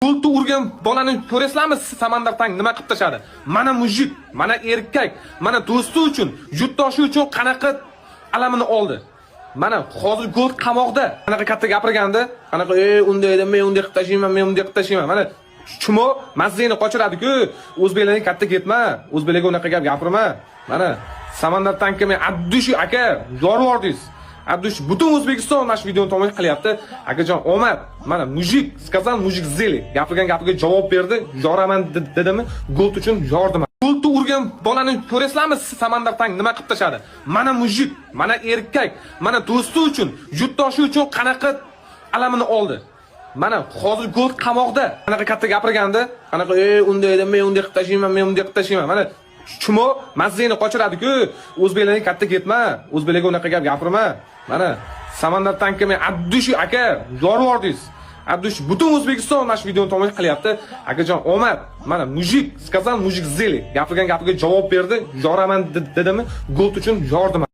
Goldni urgan bolani ko'rasizlarmi? Samandar Tank nima qilib tashladi? Mana мужик, mana erkak, mana do'sti uchun, yurtdoshi uchun qanaqa alamini oldi. Mana hozir Gold qamoqda. Qanaqa katta gapirgandi? Qanaqa unday edi, men unday qilib tashlayman, men unday qilib tashlayman. Mana chumo mazangni qochiradi-ku. O'zbeklarga katta ketma, o'zbeklarga unaqa gap gapirma. Mana Samandar Tankka men от души, aka, yorib yubordingiz. От души, butun O'zbekiston mana shu videoni tomosha qilyapti. Akajon, omad. Mana мужик сказал, мужик сделал. Gapirgan gapiga javob berdi. Yoraman dedimi? Gold uchun yordim. Goldni urgan bolani ko'rasizlarmi? Samandar Tank nima qilib tashladi? Mana мужик, mana erkak, mana do'sti uchun, yurtdoshi uchun qanaqa alamini oldi. Mana hozir Gold qamoqda. Qanaqa katta gapirgandi? Qanaqa unday edi, men unday qilib tashlayman, men unday qilib tashlayman. Mana chumo mazangni qochiradi-ku. O'zbeklarga katta ketma, o'zbeklarga unaqa gap gapirma. Mana Samandar Tankka men от души, aka, yorib yubordingiz. От души, butun O'zbekiston mana shu videoni tomosha qilyapti. Akajon, omad. Mana мужик сказал, мужик сделал. Gapirgan gapiga javob berdi. Yoraman dedimi? Gold uchun yordim.